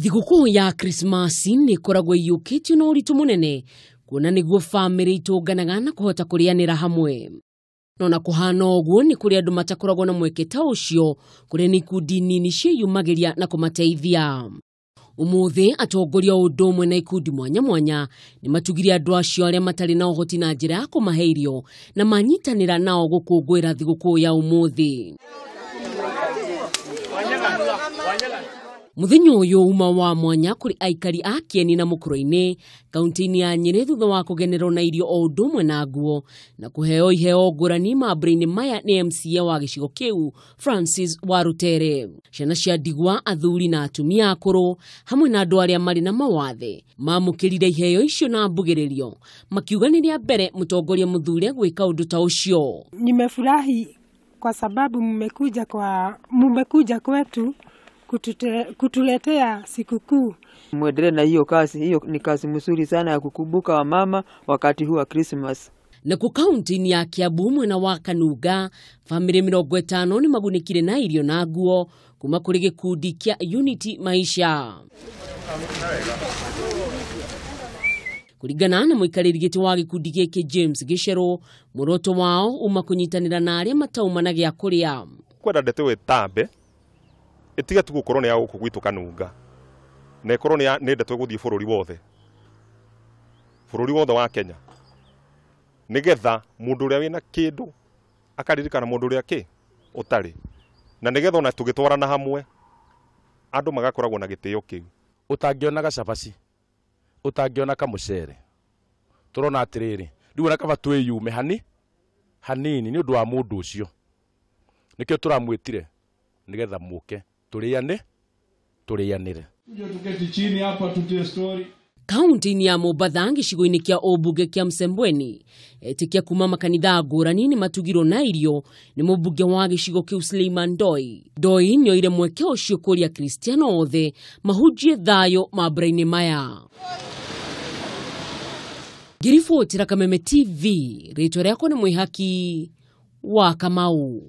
Thigũkũ ya Krismasi nĩ ĩkoragwo ĩiyũkĩtio na ũritũ mũnene kuona nĩguo bamĩrĩ itũnganaga na kũhota kũrĩanĩra hamwe. No na kũhana ũguo nĩ kũrĩ andũ matakoragwo na mweke ta ũcio kũrĩa nĩ ikundi nini ciĩyumagĩria na kũmateithia. Ũmũthĩ atongoria o ũndũ ũmwe na ikundi mwanya mwanya nĩ matugire andũ acio arĩa matarĩ na ũhoti na njĩra ya kũmahe irio na manyitanĩra nao gũkũngũĩra thigũkũ ya ũmũthĩ. Mũthenya ũyũ uma wa mwanya kũrĩ aikari a Kieni na Mũkũrũ-inĩ kaunti-inĩ ya Nyĩrĩ thutha wa kũgenerwo na irio o ũndũ ũmwe na nguo na kũheo iheo ngũrani mambura-inĩ maya nĩ MCA wa gĩcigo kĩu Francis Warutere. Ciana cia ndigwa, athuri na atumia akũrũ hamwe na andũ arĩa marĩ na mawathe mamũkĩrire iheo icio na mbugĩrĩrio makiuga nĩ rĩa mbere mũtongoria mũthure gwĩka ũndũ ta ũcio. Nimefurahi kwa sababu mmekuja kwetu kutuletea sikukuu. Muendelee na hiyo kazi, hiyo ni kazi mzuri sana ya kukumbuka wamama wakati huu wa Christmas. Na ku kaunti ya Kiambu mwena wa Kanuga famĩlĩ 50 nĩ magunĩkire na irio na nguo kuma kũrĩ gĩkundi kĩa Unity Maisha. Kũringana na mũikarĩri gĩtĩ wa gĩkundi gĩkĩ James Gĩcerũ, muoroto wao uma kũnyitanĩra na arĩa matauma na gĩa kũrĩa. Kwenda ndeto ĩtambe ĩtige tu gũkorwo nĩ ya gũkũ gwitũ Kanunga na ĩkorwo nĩ ndeto ĩgũthiĩ bũrũri wothe, bũrũri wothe wa Kenya, nĩgetha mũndũ ũrĩa wĩna kĩndũ akaririkana mũndũ ũrĩa kĩ ũtarĩ, na nĩgetha ona tũgĩtwarana hamwe andũ magakoragwo na gĩtĩo kĩu. Ũtangĩona gacabaci, ũtangĩona kamũcere, tũrona atĩrĩrĩ, rĩu ona kaba twĩyume hanini nĩ ũndũ wa mũndũ ũcio, nĩkĩo tũramwĩtire nĩgetha mũke tũrĩanĩre. Kaunti-inĩ ya Mombatha gĩcigo-inĩ kĩa ũmbunge kĩa Msembweni, etĩkia kuma makanitha ngũrani nĩ matugirwo na irio nĩ mũmbunge wa gĩcigo kĩu Suleiman Doi. Doi nĩoire mweke ũcio kũria Kristiano othe mahunjie thayũ mambura-inĩ maya. Ngĩribotera Kameme TV, rĩtwa rĩakwa nĩ Mwĩhaki wa Kamau.